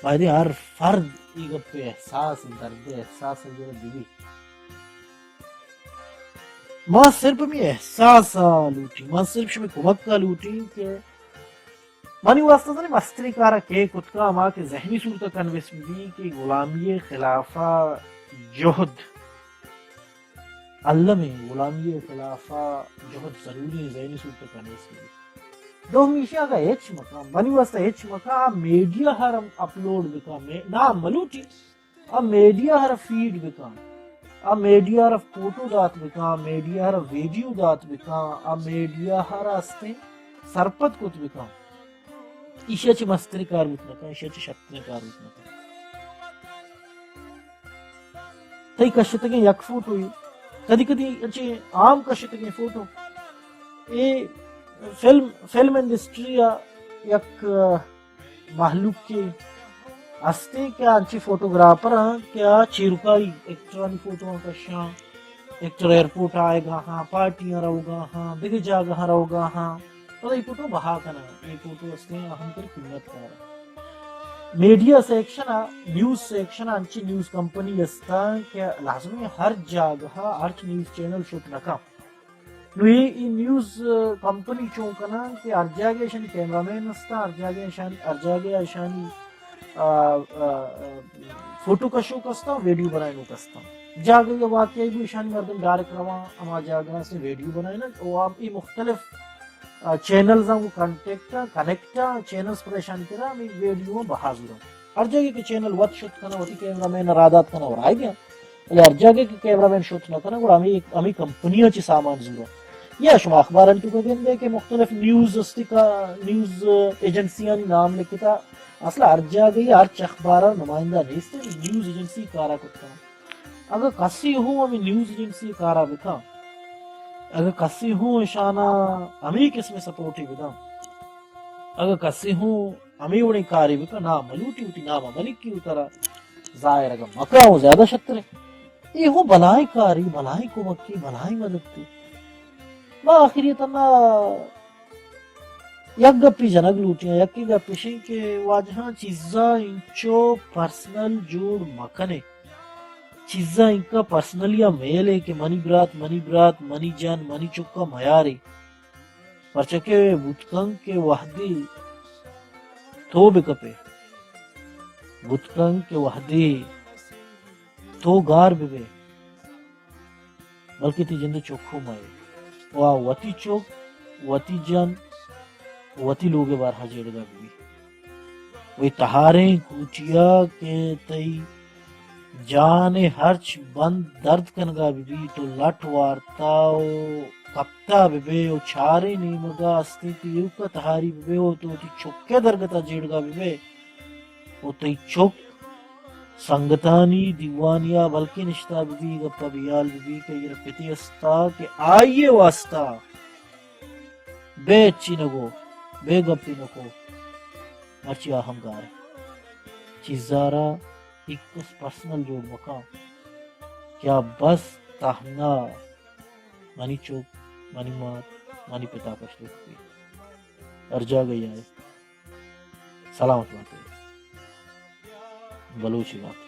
بایدے ہر فرد اے گپ ء احساس، درد ء احساس ء گرگ ببی۔ ما صرف ہمے احساس ء لوٹیں، ما صرف شمئے کمک ء لوٹیں کہ منی واسطہ زانے مستریں کارا کئے کتکا، ہما کہ ذہنی صورت ء کنوینس بہ بی کہ غلامی ء خلاف ء جہد الم ء، غلامی ء خلاف ء جہد ضروری ء، ذہنی صورت ء کنوینس بہ بی۔ دومی ایشی اگاں ہچ مکان، منی واسطہ ہچ مکان، آ میڈیا ہر ہم اپلوڈ بکن، مے-، نام ملوٹی۔ آ میڈیا ہر فیڈ بکن، آ میڈیا ہر فوٹو دات بکن، میڈیا ہر ویڈیو دات بکن، آ میڈیا ہر استیں سرپد کت بکن۔ ایشی ء چہ مستریں کار بوت نہ کن، ایشی ء چہ شرتریں کار بوت نہ کن۔ تئی کشتگیں یک فوٹو ای، کدی کدی انچیں عام کشتگیں photo, a film, film industry ء یک مہلوکے ہستیں کہ انچیں فوٹوگرافر آں کہ آ چیرکائی ایکٹرانی فوٹواں کشاں، ایکٹر ایئرپورٹ آئیگا ہاں، پارٹیاں روگا ہاں، دگہ جاگہاں روگا ہاں، پدا اے فوٹو بہا کناں، اے فوٹو ہستیں اہم تر قیمت کار۔ میڈیا سیکشن ء، نیوز سیکشن ء انچیں نیوز کمپنی ہستاں کہ لازمی ہر جاگہ ء ہرچ نیوز چینل شت نہ کن۔ نو اے، اے نیوز، آ، کمپنی چون کناں کہ ہر جاگہ ایشانی کیمرہ مین ہستاں، ہر جاگہ ایشانی، ہر جاگہ ایشانی، آ، آ، آ، فوٹو کشوک ہستاں، ویڈیو بنائینوک ہستاں۔ جاگہ یا واقعی بھی ایشانی مردم ڈائریکٹ رواں، ہما جاگہ سے ویڈیو بنائینن۔ او آپ اے مختلف، آ، چینلز ہیں، وہ کانٹیکٹ ہیں، کنیکٹ ہیں، چینلز پر ایشانی کرا ہمیں ویڈیو بہا زورا۔ ہر جاگہ کہ چینل وت شت کناں، وتی کیمرہ مین رادات کناں اور آئی گیا۔ بلے ہر جاگہ کہ کیمرہ مین شت نہ کناں، گڑا ہمے، ہمے کمپنیاں چہ سامان زوراں۔ یا شما اخبارانی توکا گندے کہ مختلف نیوز استی کا، نیوز ایجنسیانی نام لکھتا۔ اصلا ہر جاگہ یا ہرچ اخبارا نمائندہ نیست، نیوز ایجنسی کارا کتا۔ اگہ کسی ہوں ہمے نیوز ایجنسی کارا بکا، اگہ کسی ہوں اشانا ہمے قسم سپورٹی بداں، اگہ کسی ہوں ہمے وڑیں کارے بکا، نام ملوٹی وتی نام ملکی وترا ظاہر اگہ مکا و زیادہ شترے۔ اے ہوں بلائیں کاری، بلائیں کمکی، بلائیں مددی۔ ما آخری تنا یک گپی جنگ لوٹیاں، یکی گپ اشیں کہ واجہاں چیزاں انچو پرسنل جوڑ مکنے۔ چیزاں انکا پرسنلی آ میلے کہ منی برات، منی برات، منی جن، منی چکا میارے۔ پرچا کہ بوت کنت کہ وہدے تو بکپے، بوت کنت کہ وہدے تو گار بہ بئے، بلکہ تئی جند ءِ چک ہم مہ اے۔ و آ وتی چک، وتی جن، وتی لوگ ءِ بارہ ءَ جیڑگا بہ بی۔ و اے تہاریں کوٹی ءَ کہ تئی جان ءِ ہرچ بند درد کنگا بہ بی، تو لٹ وارتا و کپتا بہ بئے و چاریں نیمگا استیں تئی ایوکا تہاری بہ بئے و تو وتی چک ءِ درگتا جیڑگا بہ بئے و تئی چک سنگتانی دیوانیا بلکیں نشتا بہ بی، گپا بیال بہ بی کہ ایرا پتے استا کہ آئی ءِ واستا بے چی نگو، بے گپی نکو، مرچی آ ہم گار اے۔ چیزارا ایکس پرسنل جوڑ مکن کہ آ بس تہنا منی چک، منی مات، منی پتا پشت بی۔ ہر جاگہ آئے۔ سلامت باتے۔ بلوچی گپ۔